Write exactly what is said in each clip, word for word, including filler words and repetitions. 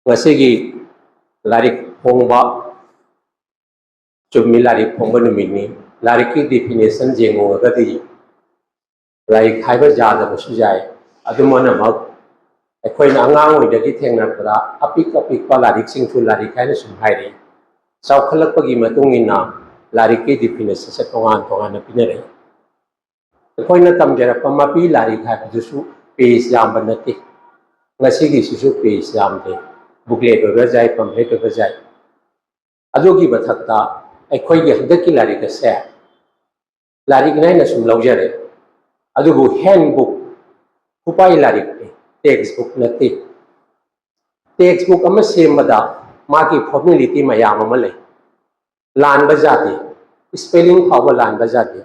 ꯉꯁꯤꯒꯤ ꯂꯥꯏꯔꯤꯛ ꯐꯣꯡꯕ, ꯆꯨꯝꯃꯤ, ꯂꯥꯏꯔꯤꯛ ꯐꯣꯡꯕ ꯅꯨꯃꯤꯠꯅꯤ꯫ ꯂꯥꯏꯔꯤꯛꯀꯤ definition ꯌꯦꯡꯉꯨꯔꯒꯗꯤ ꯂꯥꯏꯔꯤꯛ ꯍꯥꯏꯕ ꯌꯥꯗꯕꯁꯨ ꯌꯥꯏ꯫ ꯑꯗꯨꯃꯛꯅꯃꯛ ꯑꯩꯈꯣꯏꯅ ꯑꯉꯥꯡ ꯑꯣꯏꯗꯒꯤ ꯊꯦꯡꯅꯔꯛꯄꯗ ꯑꯄꯤꯛ ꯑꯄꯤꯛꯄ ꯂꯥꯏꯔꯤꯛꯁꯤꯡꯁꯨ ꯂꯥꯏꯔꯤꯛ ꯍꯥꯏꯅ ꯁꯨꯝ ꯍꯥꯏꯔꯛꯏ꯫ ꯆꯥꯎꯈꯠꯂꯛꯄꯒꯤ ꯃꯇꯨꯡ ꯏꯟꯅ ꯂꯥꯏꯔꯤꯛꯀꯤ definitionꯁꯦ ꯇꯣꯉꯥꯟ ꯇꯣꯉꯥꯟꯅ ꯄꯤꯅꯔꯛꯏ꯫ ꯑꯩꯈꯣꯏꯅ ꯇꯝꯖꯔꯛꯄ ꯃꯄꯤ ꯂꯥꯏꯔꯤꯛ ꯍꯥꯏꯕꯗꯨꯁꯨ page ꯌꯥꯝꯕ ꯅꯠꯇꯦ꯫ ꯉꯁꯤꯒꯤꯁꯤꯁꯨ page ꯌꯥꯝꯗꯦ꯫ Booklet ꯑꯣꯏꯕ ꯌꯥꯏ, pamphlet ꯑꯣꯏꯕ ꯌꯥꯏ꯫ ꯑꯗꯨꯒꯤ ꯃꯊꯛꯇ ꯑꯩꯈꯣꯏꯒꯤ ꯍꯟꯗꯛꯀꯤ ꯂꯥꯏꯔꯤꯛ ꯑꯁꯦ ꯂꯥꯏꯔꯤꯛꯅꯦ ꯍꯥꯏꯅ ꯁꯨꯝ ꯂꯧꯖꯔꯦ, ꯑꯗꯨꯕꯨ handbook, ꯈꯨꯄꯥꯏ ꯂꯥꯏꯔꯤꯛꯅꯤ, text book ꯅꯠꯇꯦ꯫ Text book ꯑꯃ ꯁꯦꯝꯕꯗ ꯃꯥꯒꯤ formality ꯃꯌꯥꯝ ꯑꯃ ꯂꯩ꯫ ꯂꯥꯟꯕ ꯌꯥꯗꯦ, spelling ꯐꯥꯎꯕ ꯂꯥꯟꯕ ꯌꯥꯗꯦ꯫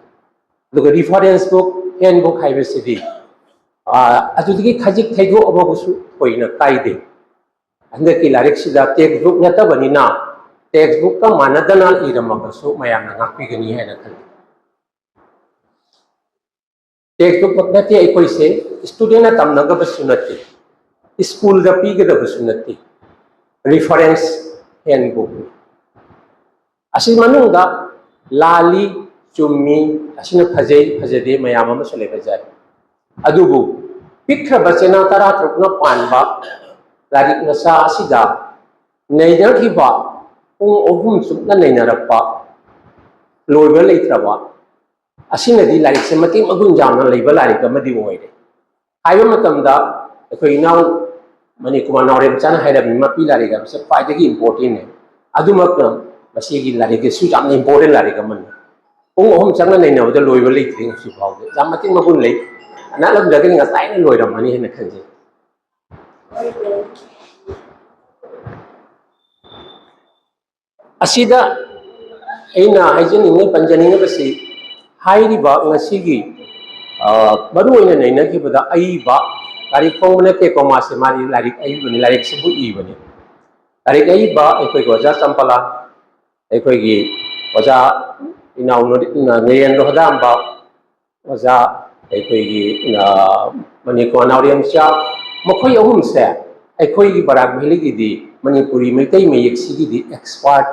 ꯑꯗꯨꯒ reference book, handbook ꯍꯥꯏꯕꯁꯤꯗꯤ, ꯑꯥ, ꯑꯗꯨꯗꯒꯤ ꯈꯖꯤꯛ ꯊꯩꯗꯣꯛꯑꯕꯁꯨ ꯊꯣꯏꯅ ꯀꯥꯏꯗꯦ꯫ ꯍꯟꯗꯛꯀꯤ ꯂꯥꯏꯔꯤꯛꯁꯤꯗ text book ꯅꯠꯇꯕꯅꯤꯅ, text bookꯀ ꯃꯥꯟꯅꯗꯅ ꯏꯔꯝꯃꯕꯁꯨ ꯃꯌꯥꯝꯅ ꯉꯥꯛꯄꯤꯒꯅꯤ ꯍꯥꯏꯅ ꯈꯜꯂꯤ꯫ Text bookꯃꯛ ꯅꯠꯇꯦ ꯑꯩꯈꯣꯏꯁꯦ, studentꯅ ꯇꯝꯅꯒꯗꯕꯁꯨ ꯅꯠꯇꯦ, schoolꯗ ꯄꯤꯒꯗꯕꯁꯨ ꯅꯠꯇꯦ, reference handbookꯅꯤ꯫ ꯑꯁꯤ ꯃꯅꯨꯡꯗ ꯂꯥꯜꯂꯤ, ꯆꯨꯝꯃꯤ, ꯑꯁꯤꯅ ꯐꯖꯩ, ꯐꯖꯗꯦ ꯃꯌꯥꯝ ꯑꯃꯁꯨ ꯂꯩꯕ ꯌꯥꯏ꯫ ꯑꯗꯨꯕꯨ ꯄꯤꯛꯈ꯭ꯔꯕ ꯆꯦꯅꯥ ꯇꯔꯥꯇꯔꯨꯛꯅ ꯄꯥꯟꯕ ꯂꯥꯏꯔꯤꯛ ꯃꯆꯥ ꯑꯁꯤꯗ ꯅꯩꯅꯈꯤꯕ ꯄꯨꯡ ꯑꯍꯨꯝ ꯆꯨꯞꯅ ꯅꯩꯅꯔꯛꯄ, ꯂꯣꯏꯕ ꯂꯩꯇ꯭ꯔꯕ, ꯑꯁꯤꯅꯗꯤ ꯂꯥꯏꯔꯤꯛꯁꯦ ꯃꯇꯤꯛ ꯃꯒꯨꯟ ꯌꯥꯝꯅ ꯂꯩꯕ ꯂꯥꯏꯔꯤꯛ ꯑꯃꯗꯤ ꯑꯣꯏꯔꯦ꯫ ꯍꯥꯏꯕ ꯃꯇꯝꯗ ꯑꯩꯈꯣꯏ ꯏꯅꯥꯎ ꯃꯅꯤꯀꯨꯃꯥꯔ ꯅꯥꯎꯔꯦꯝꯆꯥꯅ ꯍꯥꯏꯔꯝꯃꯤ, ꯃꯄꯤ ꯂꯥꯏꯔꯤꯛ ꯍꯥꯏꯕꯁꯦ ꯈ꯭ꯋꯥꯏꯗꯒꯤ importantꯅꯦ꯫ ꯑꯗꯨꯃꯛꯅ ꯃꯁꯤꯒꯤ ꯂꯥꯏꯔꯤꯛ ꯑꯁꯤꯁꯨ ꯌꯥꯝꯅ important ꯂꯥꯏꯔꯤꯛ ꯑꯃꯅꯤ꯫ ꯄꯨꯡ ꯑꯍꯨꯝ ꯆꯪꯅ ꯅꯩꯅꯕꯗ ꯂꯣꯏꯕ ꯂꯩꯇ꯭ꯔꯤ ꯍꯧꯖꯤꯛ ꯐꯥꯎꯗ꯫ ꯌꯥꯝ ꯃꯇꯤꯛ ꯃꯒꯨꯟ ꯂꯩ꯫ ꯅꯠꯂꯝꯗ꯭ꯔꯒꯗꯤ ꯉꯁꯥꯏꯅ ꯂꯣꯏꯔꯝꯃꯅꯤ ꯍꯥꯏꯅ ꯈꯟꯖꯩ꯫ ꯑꯁꯤꯗ ꯑꯩꯅ ꯍꯥꯏꯖꯅꯤꯡꯉꯤ, ꯄꯟꯖꯅꯤꯡꯉꯤꯕꯁꯤ, ꯍꯥꯏꯔꯤꯕ ꯉꯁꯤꯒꯤ, ꯑ, ꯃꯔꯨ ꯑꯣꯏꯅ ꯅꯩꯅꯈꯤꯕꯗ ꯑꯏꯕ, ꯂꯥꯏꯔꯤꯛ ꯐꯣꯡꯕ ꯅꯠꯇꯦꯀꯣ, ꯃꯥꯁꯦ, ꯃꯥꯗꯤ ꯂꯥꯏꯔꯤꯛ ꯑꯏꯕꯅꯤ, ꯂꯥꯏꯔꯤꯛꯁꯤꯕꯨ ꯏꯕꯅꯤ꯫ ꯂꯥꯏꯔꯤꯛ ꯑꯏꯕ ꯑꯩꯈꯣꯏꯒꯤ ꯑꯣꯖꯥ ꯆꯝꯄꯂꯥ, ꯑꯩꯈꯣꯏꯒꯤ ꯑꯣꯖꯥ ꯏꯅꯥꯎ ꯅꯔꯦꯟꯗ꯭ꯔ ꯍꯣꯗꯥꯝꯕ, ꯑꯣꯖꯥ ꯑꯩꯈꯣꯏꯒꯤ, ꯑ, ꯃꯅꯤꯀꯨꯃꯥꯔ ꯅꯥꯎꯔꯦꯝꯆꯥ, ꯃꯈꯣꯏ ꯑꯍꯨꯝꯁꯦ ꯑꯩꯈꯣꯏꯒꯤ ꯕꯔꯥꯛ ꯚꯦꯂꯤꯒꯤꯗꯤ ꯃꯅꯤꯄꯨꯔꯤ ꯃꯩꯇꯩ ꯃꯌꯦꯛꯁꯤꯒꯤꯗꯤ ꯑꯦꯛꯁꯄꯥꯔꯠ,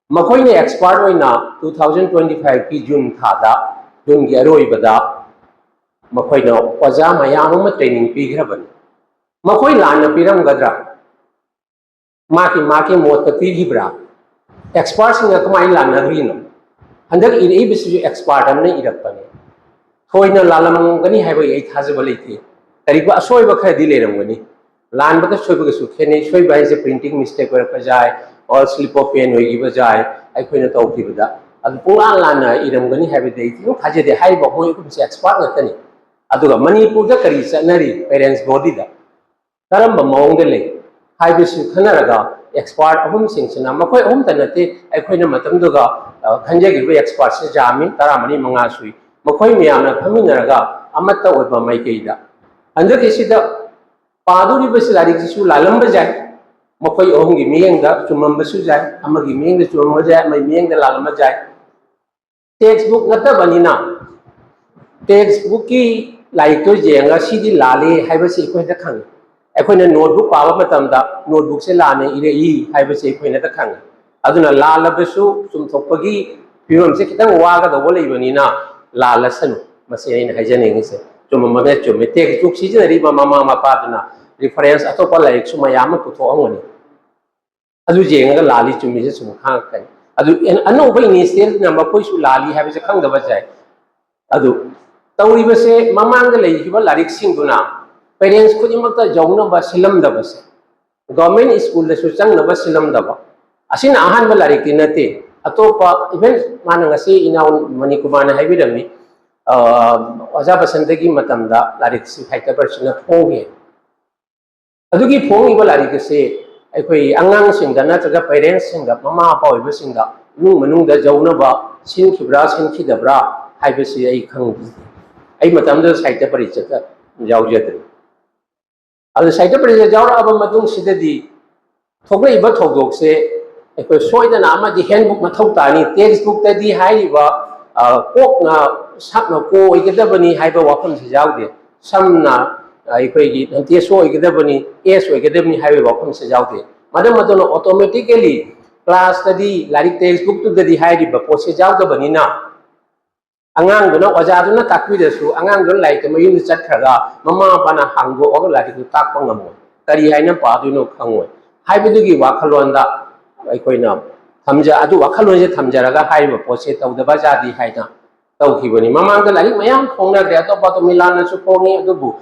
ꯃꯈꯣꯏꯅ ꯑꯦꯛꯁꯄꯥꯔꯠ ꯑꯣꯏꯅ ꯇꯨ ꯊꯥꯎꯖꯟ ꯇ꯭ꯋꯦꯟꯇꯤ ꯐꯥꯏꯚꯀꯤ ꯖꯨꯟ ꯊꯥꯗ, ꯖꯨꯟꯒꯤ ꯑꯔꯣꯏꯕꯗ ꯃꯈꯣꯏꯅ ꯑꯣꯖꯥ ꯃꯌꯥꯝ ꯑꯃ ꯇ꯭ꯔꯦꯅꯤꯡ ꯄꯤꯈ꯭ꯔꯕꯅꯤ꯫ ꯃꯈꯣꯏ ꯂꯥꯟꯅ ꯄꯤꯔꯝꯒꯗ꯭ꯔꯥ? ꯃꯥꯒꯤ ꯃꯥꯒꯤ ꯃꯣꯠꯇ ꯄꯤꯈꯤꯕ꯭ꯔꯥ? ꯑꯦꯛꯁꯄꯥꯔꯠꯁꯤꯡꯅ ꯀꯃꯥꯏꯅ ꯂꯥꯟꯅꯈ꯭ꯔꯤꯅꯣ? ꯍꯟꯗꯛ ꯏꯔꯛꯏꯕꯁꯤꯁꯨ ꯑꯦꯛꯁꯄꯥꯔꯠ ꯑꯃꯅ ꯏꯔꯛꯄꯅꯤ꯫ ꯊꯣꯏꯅ ꯂꯥꯜꯂꯝꯒꯅꯤ ꯍꯥꯏꯕꯒꯤ ꯑꯩ ꯊꯥꯖꯕ ꯂꯩꯇꯦ꯫ ꯀꯔꯤꯒꯨꯝꯕ ꯑꯁꯣꯏꯕ ꯈꯔꯗꯤ ꯂꯩꯔꯝꯒꯅꯤ꯫ ꯂꯥꯟꯕꯒ ꯁꯣꯏꯕꯒꯁꯨ ꯈꯦꯠꯅꯩ꯫ ꯁꯣꯏꯕ ꯍꯥꯏꯁꯦ ꯄ꯭ꯔꯤꯟꯇꯤꯡ ꯃꯤꯁꯇꯦꯛ ꯑꯣꯏꯔꯛꯄ ꯌꯥꯏ, ꯑꯣꯔ ꯁ꯭ꯂꯤꯞ ꯑꯣꯐ ꯄꯦꯟ ꯑꯣꯏꯈꯤꯕ ꯌꯥꯏ, ꯑꯩꯈꯣꯏꯅ ꯇꯧꯈꯤꯕꯗ꯫ ꯑꯗꯨ ꯄꯨꯡꯂꯥꯟ ꯂꯥꯟꯅ ꯏꯔꯝꯒꯅꯤ ꯍꯥꯏꯕꯗꯤ ꯑꯩ ꯈꯤꯇꯪ ꯊꯥꯖꯗꯦ꯫ ꯍꯥꯏꯔꯤꯕ ꯃꯣꯏ ꯑꯍꯨꯝꯁꯦ ꯑꯦꯛꯁꯄꯥꯔꯠ ꯉꯥꯛꯇꯅꯤ꯫ ꯑꯗꯨꯒ ꯃꯅꯤꯄꯨꯔꯗ ꯀꯔꯤ ꯆꯠꯅꯔꯤ, ꯄꯦꯔꯦꯟꯁ ꯕꯣꯗꯤꯗ ꯀꯔꯝꯕ ꯃꯑꯣꯡꯗ ꯂꯩ ꯍꯥꯏꯕꯁꯤ ꯈꯟꯅꯔꯒ, ꯑꯦꯛꯁꯄꯥꯔꯠ ꯑꯍꯨꯝꯁꯤꯡꯁꯤꯅ, ꯃꯈꯣꯏ ꯑꯍꯨꯝꯇ ꯅꯠꯇꯦ, ꯑꯩꯈꯣꯏꯅ ꯃꯇꯝꯗꯨꯒ, ꯑ, ꯈꯟꯖꯈꯤꯕ ꯑꯦꯛꯁꯄꯥꯔꯠꯁꯤ ꯌꯥꯝꯃꯤ, ꯇꯔꯥꯃꯔꯤ ꯃꯉꯥ ꯁꯨꯏ꯫ ꯃꯈꯣꯏ ꯃꯌꯥꯝꯅ ꯐꯝꯃꯤꯟꯅꯔꯒ ꯑꯃꯠꯇ ꯑꯣꯏꯕ ꯃꯥꯏꯀꯩꯗ, ꯍꯟꯗꯛꯀꯤꯁꯤꯗ ꯄꯥꯗꯣꯔꯤꯕꯁꯤ ꯂꯥꯏꯔꯤꯛꯁꯤꯁꯨ ꯂꯥꯜꯂꯝꯕ ꯌꯥꯏ, ꯃꯈꯣꯏ ꯑꯍꯨꯝꯒꯤ ꯃꯤꯠꯌꯦꯡꯗ ꯆꯨꯝꯃꯝꯕꯁꯨ ꯌꯥꯏ, ꯑꯃꯒꯤ ꯃꯤꯠꯌꯦꯡꯗ ꯆꯨꯝꯃꯝꯕ ꯌꯥꯏ, ꯑꯃꯒꯤ ꯃꯤꯠꯌꯦꯡꯗ ꯂꯥꯜꯂꯝꯕ ꯌꯥꯏ꯫ ꯇꯦꯛꯁ ꯕꯨꯛ ꯅꯠꯇꯕꯅꯤꯅ, ꯇꯦꯛꯁ ꯕꯨꯛꯀꯤ ꯂꯥꯏꯔꯤꯛꯇꯣ ꯌꯦꯡꯉꯒ ꯁꯤꯗꯤ ꯂꯥꯜꯂꯤ ꯍꯥꯏꯕꯁꯤ ꯑꯩꯈꯣꯏ ꯍꯦꯛꯇ ꯈꯪꯉꯤ꯫ ꯑꯩꯈꯣꯏꯅ ꯅꯣꯠꯕꯨꯛ ꯄꯥꯕ ꯃꯇꯝꯗ ꯅꯣꯠꯕꯨꯛꯁꯦ ꯂꯥꯟꯅ ꯏꯔꯛꯏ ꯍꯥꯏꯕꯁꯤ ꯑꯩꯈꯣꯏꯅ ꯍꯦꯛꯇ ꯈꯪꯉꯤ꯫ ꯑꯗꯨꯅ ꯂꯥꯜꯂꯕꯁꯨ ꯆꯨꯝꯊꯣꯛꯄꯒꯤ ꯐꯤꯕꯝꯁꯦ ꯈꯤꯇꯪ ꯋꯥꯒꯗꯧꯕ ꯂꯩꯕꯅꯤꯅ ꯂꯥꯜꯂꯁꯅꯨ꯫ ꯃꯁꯤ ꯑꯩꯅ ꯍꯥꯏꯖꯅꯤꯡꯉꯤꯁꯦ꯫ ꯆꯨꯝꯃꯝꯕꯅ ꯆꯨꯝꯃꯤ꯫ ꯇꯦꯛꯁ ꯕꯨꯛ ꯁꯤꯖꯤꯟꯅꯔꯤꯕ ꯃꯃꯥ ꯃꯄꯥꯗꯨꯅ ꯔꯤꯐꯔꯦꯟꯁ ꯑꯇꯣꯞꯄ ꯂꯥꯏꯔꯤꯛꯁꯨ ꯃꯌꯥꯝ ꯑꯃ ꯄꯨꯊꯣꯛꯑꯝꯒꯅꯤ꯫ ꯑꯗꯨ ꯌꯦꯡꯉꯒ ꯂꯥꯜꯂꯤ ꯆꯨꯝꯃꯤꯁꯦ ꯁꯨꯝ ꯈꯪꯉꯛꯀꯅꯤ꯫ ꯑꯗꯨ ꯑꯦꯟ-, ꯑꯅꯧꯕ ꯏꯅꯤꯁꯤꯌꯦꯜꯅ ꯃꯈꯣꯏꯁꯨ ꯂꯥꯜꯂꯤ ꯍꯥꯏꯕꯁꯦ ꯈꯪꯗꯕ ꯌꯥꯏ꯫ ꯑꯗꯨ ꯇꯧꯔꯤꯕꯁꯦ ꯃꯃꯥꯡꯗ ꯂꯩꯈꯤꯕ ꯂꯥꯏꯔꯤꯛꯁꯤꯡꯗꯨꯅ ꯄꯦꯔꯦꯟꯁ ꯈꯨꯗꯤꯡꯃꯛꯇ ꯌꯧꯅꯕ ꯁꯤꯜꯂꯝꯗꯕꯁꯦ, ꯒꯚꯔꯟꯃꯦꯟꯠ ꯁ꯭ꯀꯨꯜꯗꯁꯨ ꯆꯪꯅꯕ ꯁꯤꯜꯂꯝꯗꯕ, ꯑꯁꯤꯅ ꯑꯍꯥꯟꯕ ꯂꯥꯏꯔꯤꯛꯇꯤ ꯅꯠꯇꯦ꯫ ꯑꯇꯣꯞꯄ, ꯏꯚꯟ ꯃꯥꯅ ꯉꯁꯤ ꯏꯅꯥꯎ ꯃꯅꯤꯀꯨꯃꯥꯔꯅ ꯍꯥꯏꯕꯤꯔꯝꯃꯤ, ꯑ, ꯑꯣꯖꯥ ꯕꯁꯟꯇꯒꯤ ꯃꯇꯝꯗ ꯂꯥꯏꯔꯤꯛꯁꯤ ꯁꯥꯍꯤꯇ꯭ꯌ ꯄꯔꯤꯁꯠꯅ ꯐꯣꯡꯈꯤ꯫ ꯑꯗꯨꯒꯤ ꯐꯣꯡꯉꯤꯕ ꯂꯥꯏꯔꯤꯛ ꯑꯁꯤ ꯑꯩꯈꯣꯏ ꯑꯉꯥꯡꯁꯤꯡꯗ ꯅꯠꯇ꯭ꯔꯒ ꯄꯦꯔꯦꯟꯁꯁꯤꯡꯗ, ꯃꯃꯥ ꯃꯄꯥ ꯑꯣꯏꯕꯁꯤꯡꯗ ꯏꯃꯨꯡ ꯃꯅꯨꯡꯗ ꯌꯧꯅꯕ ꯁꯤꯟꯈꯤꯕ꯭ꯔꯥ ꯁꯤꯟꯈꯤꯗꯕ꯭ꯔꯥ ꯍꯥꯏꯕꯁꯤ ꯑꯩ ꯈꯪꯗꯦ꯫ ꯑꯩ ꯃꯇꯝꯗꯨꯗ ꯁꯥꯍꯤꯇ꯭ꯌ ꯄꯔꯤꯁꯠꯇ ꯌꯥꯎꯖꯗ꯭ꯔꯤ꯫ ꯑꯗꯨ ꯁꯥꯍꯤꯇ꯭ꯌ ꯄꯔꯤꯁꯠ ꯌꯥꯎꯔꯛꯑꯕ ꯃꯇꯨꯡꯁꯤꯗꯗꯤ ꯊꯣꯛꯂꯛꯏꯕ ꯊꯧꯗꯣꯛꯁꯦ ꯑꯩꯈꯣꯏ ꯁꯣꯏꯗꯅ ꯑꯃꯗꯤ ꯍꯦꯟꯕꯨꯛ ꯃꯊꯧ ꯇꯥꯅꯤ꯫ ꯇꯦꯛꯁ ꯕꯨꯛꯇꯗꯤ ꯍꯥꯏꯔꯤꯕ, ꯑ, ꯀꯣꯛꯅ ꯁꯝꯅ ꯀꯣ ꯑꯣꯏꯒꯗꯕꯅꯤ ꯍꯥꯏꯕ ꯋꯥꯐꯝꯁꯤ ꯌꯥꯎꯗꯦ꯫ ꯁꯝꯅ ꯑꯩꯈꯣꯏꯒꯤ ꯅꯟꯇꯦꯁ ꯑꯣꯏꯒꯗꯕꯅꯤ, ꯑꯦꯁ ꯑꯣꯏꯒꯗꯕꯅꯤ ꯍꯥꯏꯕꯒꯤ ꯋꯥꯐꯝꯁꯦ ꯌꯥꯎꯗꯦ꯫ ꯃꯔꯝ ꯑꯗꯨꯅ automatically class ꯇꯗꯤ ꯂꯥꯏꯔꯤꯛ text book ꯇꯨꯗꯗꯤ ꯍꯥꯏꯔꯤꯕ ꯄꯣꯠꯁꯦ ꯌꯥꯎꯗꯕꯅꯤꯅ, ꯑꯉꯥꯡꯗꯨꯅ, ꯑꯣꯖꯥꯗꯨꯅ ꯇꯥꯛꯄꯤꯔꯁꯨ ꯑꯉꯥꯡꯗꯨꯅ ꯂꯥꯏꯔꯤꯛꯇ ꯃꯌꯨꯝꯗ ꯆꯠꯈ꯭ꯔꯒ ꯃꯃꯥ ꯃꯄꯥꯅ ꯍꯥꯡꯗꯣꯛꯑꯒ ꯂꯥꯏꯔꯤꯛꯇꯨ ꯇꯥꯛꯄ ꯉꯝꯃꯣꯏ, ꯀꯔꯤ ꯍꯥꯏꯅ ꯄꯥꯗꯣꯏꯅꯣ ꯈꯪꯉꯣꯏ ꯍꯥꯏꯕꯗꯨꯒꯤ ꯋꯥꯈꯜꯂꯣꯟꯗ ꯑꯩꯈꯣꯏꯅ ꯊꯝꯖ ꯑꯗꯨ ꯋꯥꯈꯜꯂꯣꯟꯁꯦ ꯊꯝꯖꯔꯒ ꯍꯥꯏꯔꯤꯕ ꯄꯣꯠꯁꯦ ꯇꯧꯗꯕ ꯌꯥꯗꯦ ꯍꯥꯏꯅ ꯇꯧꯈꯤꯕꯅꯤ꯫ ꯃꯃꯥꯡꯗ ꯂꯥꯏꯔꯤꯛ ꯃꯌꯥꯝ ꯐꯣꯡꯅꯈ꯭ꯔꯦ, ꯑꯇꯣꯞ ꯑꯇꯣꯞꯄ ꯃꯤꯂꯥꯟꯅꯁꯨ ꯐꯣꯡꯉꯤ, ꯑꯗꯨꯕꯨ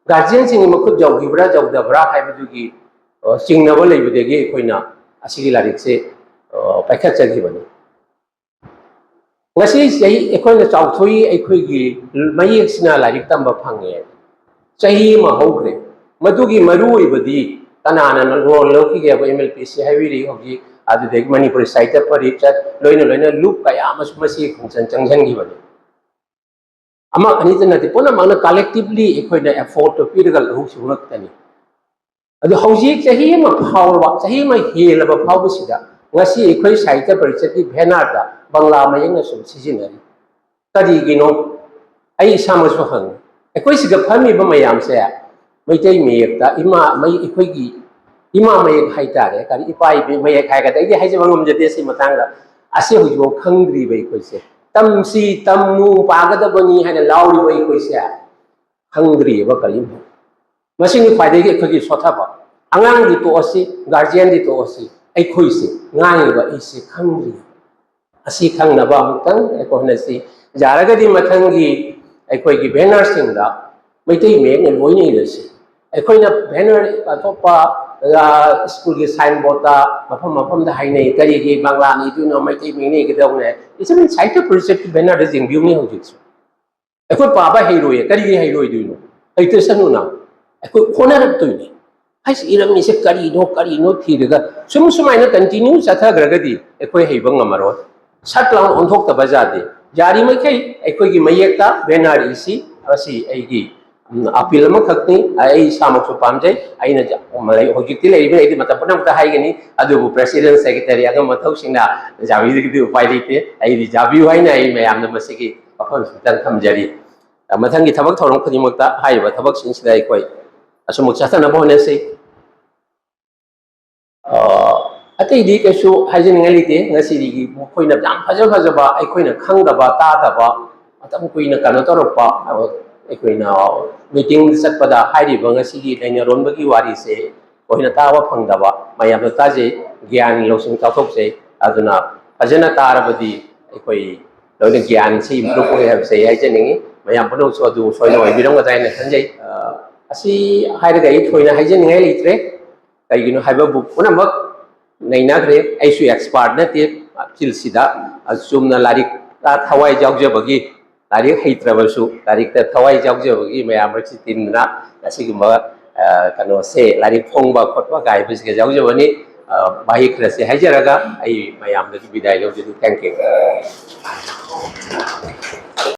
ꯒꯥꯔꯖꯤꯌꯟꯁꯤꯡꯒꯤ ꯃꯈꯨꯠ ꯌꯧꯈꯤꯕ꯭ꯔꯥ ꯌꯧꯗꯕ꯭ꯔꯥ ꯍꯥꯏꯕꯗꯨꯒꯤ, ꯑ, ꯆꯤꯡꯅꯕ ꯂꯩꯕꯗꯒꯤ ꯑꯩꯈꯣꯏꯅ ꯑꯁꯤꯒꯤ ꯂꯥꯏꯔꯤꯛꯁꯦ, ꯑ, ꯄꯥꯏꯈꯠꯆꯈꯤꯕꯅꯤ꯫ ꯉꯁꯤ ꯆꯍꯤ ꯑꯩꯈꯣꯏꯅ ꯆꯥꯎꯊꯣꯛꯏ, ꯑꯩꯈꯣꯏꯒꯤ ꯃꯌꯦꯛꯁꯤꯅ ꯂꯥꯏꯔꯤꯛ ꯇꯝꯕ ꯐꯪꯉꯦ꯫ ꯆꯍꯤ ꯑꯃ ꯍꯧꯈ꯭ꯔꯦ꯫ ꯃꯗꯨꯒꯤ ꯃꯔꯨ ꯑꯣꯏꯕꯗꯤ ꯀꯅꯥꯅ ꯂꯣꯟ ꯂꯧꯈꯤꯒꯦ ꯍꯥꯏꯕ, M L P C ꯍꯥꯏꯕꯤꯔꯤ ꯍꯧꯖꯤꯛ, ꯑꯗꯨꯗꯒꯤ ꯃꯅꯤꯄꯨꯔꯤ ꯁꯥꯍꯤꯇ꯭ꯌ ꯄꯔꯤꯁꯠ, ꯂꯣꯏꯅ ꯂꯣꯏꯅ ꯂꯨꯞ ꯀꯌꯥ ꯑꯃꯁꯨ ꯃꯁꯤ ꯈꯣꯡꯆꯪ ꯆꯪꯁꯤꯟꯈꯤꯕꯅꯤ꯫ ꯑꯃ ꯑꯅꯤꯇ ꯅꯠꯇꯦ, ꯄꯨꯝꯅꯃꯛꯅ collectively ꯑꯩꯈꯣꯏꯅ effort ꯇꯣ ꯄꯤꯔꯒ ꯂꯧꯍꯧꯈꯤꯕ ꯉꯥꯛꯇꯅꯤ꯫ ꯑꯗꯨ ꯍꯧꯖꯤꯛ ꯆꯍꯤ ꯑꯃ ꯐꯥꯎꯔꯕ, ꯆꯍꯤ ꯑꯃ ꯍꯦꯜꯂꯕ ꯐꯥꯎꯕꯁꯤꯗ ꯉꯁꯤ ꯑꯩꯈꯣꯏ ꯁꯥꯍꯤꯇ꯭ꯌ ꯄꯔꯤꯁꯠꯀꯤ banner ꯗ ꯕꯪꯂꯥ ꯃꯌꯦꯛꯅ ꯁꯨꯝ ꯁꯤꯖꯤꯟꯅꯔꯤ꯫ ꯀꯔꯤꯒꯤꯅꯣ? ꯑꯩ ꯏꯁꯥꯃꯛꯁꯨ ꯍꯪꯉꯤ꯫ ꯑꯩꯈꯣꯏ ꯁꯤꯗ ꯐꯝꯃꯤꯕ ꯃꯌꯥꯝꯁꯦ ꯃꯩꯇꯩ ꯃꯌꯦꯛꯇ, ꯏꯃꯥ, ꯃꯩ-, ꯑꯩꯈꯣꯏꯒꯤ ꯏꯃꯥ ꯃꯌꯦꯛ ꯍꯥꯏꯇꯥꯔꯦ, ꯀꯔꯤ, ꯏꯄꯥ ꯏꯕꯤ ꯃꯌꯦꯛ ꯍꯥꯏꯒꯗ꯭ꯔꯥ, ꯑꯩꯗꯤ ꯍꯥꯏꯖꯕ ꯉꯝꯖꯗꯦ ꯁꯤ ꯃꯇꯥꯡꯗ꯫ ꯑꯁꯤ ꯍꯧꯖꯤꯛꯐꯥꯎ ꯈꯪꯗ꯭ꯔꯤꯕ ꯑꯩꯈꯣꯏꯁꯦ, "ꯇꯝꯁꯤ, ꯇꯝꯃꯨ, ꯄꯥꯒꯗꯕꯅꯤ" ꯍꯥꯏꯅ ꯂꯥꯎꯔꯤꯕ ꯑꯩꯈꯣꯏꯁꯦ ꯈꯪꯗ꯭ꯔꯤꯑꯕ ꯀꯔꯤꯝꯐꯥꯎ꯫ ꯃꯁꯤꯅꯤ ꯈ꯭ꯋꯥꯏꯗꯒꯤ ꯑꯩꯈꯣꯏꯒꯤ ꯁꯣꯠꯊꯕ꯫ ꯑꯉꯥꯡꯗꯤ ꯇꯣꯛꯑꯁꯤ, ꯒꯥꯔꯖꯤꯌꯟꯗꯤ ꯇꯣꯛꯑꯁꯤ, ꯑꯩꯈꯣꯏꯁꯦ, ꯉꯥꯡꯉꯤꯕ ꯑꯩꯁꯦ ꯈꯪꯗ꯭ꯔꯤ꯫ ꯑꯁꯤ ꯈꯪꯅꯕ ꯑꯃꯨꯛꯇꯪ ꯑꯩꯈꯣꯏ ꯍꯣꯠꯅꯁꯤ꯫ ꯌꯥꯔꯒꯗꯤ ꯃꯊꯪꯒꯤ ꯑꯩꯈꯣꯏꯒꯤ banner ꯁꯤꯡꯗ ꯃꯩꯇꯩ ꯃꯌꯦꯛꯅ ꯂꯣꯏꯅ ꯏꯔꯁꯤ꯫ ꯑꯩꯈꯣꯏꯅ banner ꯑꯇꯣꯞꯄ, ꯑ, ꯁ꯭ꯀꯨꯜꯒꯤ signboard ꯇ ꯃꯐꯝ ꯃꯐꯝꯗ ꯍꯥꯏꯅꯩ, "ꯀꯔꯤꯒꯤ ꯕꯪꯂꯥꯅ ꯏꯗꯣꯏꯅꯣ, ꯃꯩꯇꯩ ꯃꯌꯦꯛꯅ ꯏꯒꯗꯧꯕꯅꯦ?" It's even ꯁꯥꯍꯤꯇ꯭ꯌ ꯄꯔꯤꯁꯠꯀꯤ banner ꯗ ꯌꯦꯡꯕꯤꯌꯨꯅꯦ ꯍꯧꯖꯤꯛꯁꯨ꯫ ꯑꯩꯈꯣꯏ ꯄꯥꯕ ꯍꯩꯔꯣꯏꯌꯦ, ꯀꯔꯤꯒꯤ ꯍꯩꯔꯣꯏꯗꯣꯏꯅꯣ? ꯍꯩꯇꯁꯅꯨꯅ꯫ ꯑꯩꯈꯣꯏ ꯍꯣꯠꯅꯔꯛꯇꯣꯏꯅꯦ꯫ ꯍꯥꯏꯁꯤ ꯏꯔꯝꯃꯤꯁꯦ ꯀꯔꯤꯅꯣ, ꯀꯔꯤꯅꯣ ꯊꯤꯔꯒ ꯁꯨꯝ ꯁꯨꯃꯥꯏꯅ continue ꯆꯠꯊꯈ꯭ꯔꯒꯗꯤ ꯑꯩꯈꯣꯏ ꯍꯩꯕ ꯉꯝꯃꯔꯣꯏ꯫ ꯁꯠ ꯂꯥꯎꯅ ꯑꯣꯟꯊꯣꯛꯇꯕ ꯌꯥꯗꯦ꯫ ꯌꯥꯔꯤꯃꯈꯩ ꯑꯩꯈꯣꯏꯒꯤ ꯃꯌꯦꯛꯇ banner ꯏꯁꯤ꯫ ꯃꯁꯤ ꯑꯩꯒꯤ, ꯎꯝ, appeal ꯑꯃꯈꯛꯅꯤ꯫ ꯑꯩ ꯏꯁꯥꯃꯛꯁꯨ ꯄꯥꯝꯖꯩ꯫ ꯑꯩꯅ ꯖ-, ꯍꯧꯖꯤꯛꯇꯤ ꯂꯩꯔꯤꯕ ꯑꯩꯗꯤ ꯃꯇꯝ ꯄꯨꯝꯅꯃꯛꯇ ꯍꯥꯏꯒꯅꯤ, ꯑꯗꯨꯕꯨ president, secretary ꯑꯗꯨꯝꯕ ꯃꯊꯧꯁꯤꯡꯅ ꯌꯥꯕꯤꯗ꯭ꯔꯒꯗꯤ ꯎꯄꯥꯏ ꯂꯩꯇꯦ꯫ ꯑꯩꯗꯤ ꯌꯥꯕꯤꯌꯨ ꯍꯥꯏꯅ ꯑꯩ ꯃꯌꯥꯝꯅ ꯃꯁꯤꯒꯤ ꯋꯥꯐꯝꯁꯤꯗꯪ ꯊꯝꯖꯔꯤ꯫ ꯃꯊꯪꯒꯤ ꯊꯕꯛ ꯊꯧꯔꯝ ꯈꯨꯗꯤꯡꯃꯛꯇ ꯍꯥꯏꯔꯤꯕ ꯊꯕꯛꯁꯤꯡꯁꯤꯗ ꯑꯩꯈꯣꯏ ꯑꯁꯨꯝꯃꯛ ꯆꯠꯊꯅꯕ ꯍꯣꯠꯅꯁꯤ꯫ ꯑ, ꯑꯇꯩꯗꯤ ꯀꯩꯁꯨ ꯍꯥꯏꯖꯅꯤꯡꯉꯥꯏ ꯂꯩꯇꯦ꯫ ꯉꯁꯤꯗꯤ ꯃꯈꯣꯏꯅ ꯌꯥꯝ ꯐꯖ ꯐꯖꯕ, ꯑꯩꯈꯣꯏꯅ ꯈꯪꯗꯕ ꯇꯥꯗꯕ, ꯃꯇꯝ ꯀꯨꯏꯅ ꯀꯩꯅꯣ ꯇꯧꯔꯛꯄ, ꯑ, ꯑꯩꯈꯣꯏꯅ ꯃꯤꯇꯤꯡ ꯆꯠꯄꯗ ꯍꯥꯏꯔꯤꯕ ꯉꯁꯤꯒꯤ ꯂꯩꯅꯔꯣꯟꯕꯒꯤ ꯋꯥꯔꯤꯁꯦ ꯑꯩꯈꯣꯏꯅ ꯇꯥꯕ ꯐꯪꯗꯕ, ꯃꯌꯥꯝꯅ ꯇꯥꯖꯩ, ꯒ꯭ꯌꯥꯟ ꯂꯧꯁꯤꯡ ꯆꯥꯎꯊꯣꯛꯆꯩ꯫ ꯑꯗꯨꯅ ꯐꯖꯅ ꯇꯥꯔꯕꯗꯤ ꯑꯩꯈꯣꯏ ꯂꯣꯏꯅ ꯒ꯭ꯌꯥꯟꯁꯤ ꯏꯝꯄ꯭ꯔꯨꯞ ꯑꯣꯏ ꯍꯥꯏꯕꯁꯦ ꯑꯩ ꯍꯥꯏꯖꯅꯤꯡꯉꯤ꯫ ꯃꯌꯥꯝ ꯄꯨꯝꯅꯃꯛꯁꯨ ꯑꯗꯨ ꯁꯣꯏꯅ ꯑꯣꯏꯕꯤꯔꯝꯒꯗ꯭ꯔꯥ ꯍꯥꯏꯅ ꯈꯟꯖꯩ꯫ ꯑ, ꯑꯁꯤ ꯍꯥꯏꯔꯒ ꯑꯩ ꯊꯣꯏꯅ ꯍꯥꯏꯖꯅꯤꯡꯉꯥꯏ ꯂꯩꯇ꯭ꯔꯦ꯫ ꯀꯩꯒꯤꯅꯣ ꯍꯥꯏꯕꯕꯨ ꯄꯨꯝꯅꯃꯛ ꯅꯩꯅꯈ꯭ꯔꯦ꯫ ꯑꯩꯁꯨ ꯑꯦꯛꯁꯄꯥꯔꯠ ꯅꯠꯇꯦ ꯐꯤꯜꯁꯤꯗ꯫ ꯑ, ꯆꯨꯝꯅ ꯂꯥꯏꯔꯤꯛꯇ ꯊꯋꯥꯏ ꯌꯥꯎꯖꯕꯒꯤ, ꯂꯥꯏꯔꯤꯛ ꯍꯩꯇ꯭ꯔꯕꯁꯨ ꯂꯥꯏꯔꯤꯛꯇ ꯊꯋꯥꯏ ꯌꯥꯎꯖꯕꯒꯤ ꯃꯌꯥꯝ ꯑꯁꯤ ꯇꯤꯟꯗꯨꯅ ꯑꯁꯤꯒꯨꯝꯕ, ꯑ, ꯀꯩꯅꯣꯁꯦ, ꯂꯥꯏꯔꯤꯛ ꯐꯣꯡꯕ ꯈꯣꯠꯄ ꯀꯥꯏꯕꯁꯤꯒ ꯌꯥꯎꯖꯕꯅꯤ꯫ ꯑ, ꯋꯥꯍꯩ ꯈꯔꯁꯦ ꯍꯥꯏꯖꯔꯒ ꯑꯩ ꯃꯌꯥꯝꯗꯒꯤ ꯕꯤꯗꯥꯏ ꯂꯧꯖꯔꯤ꯫ Thank you꯫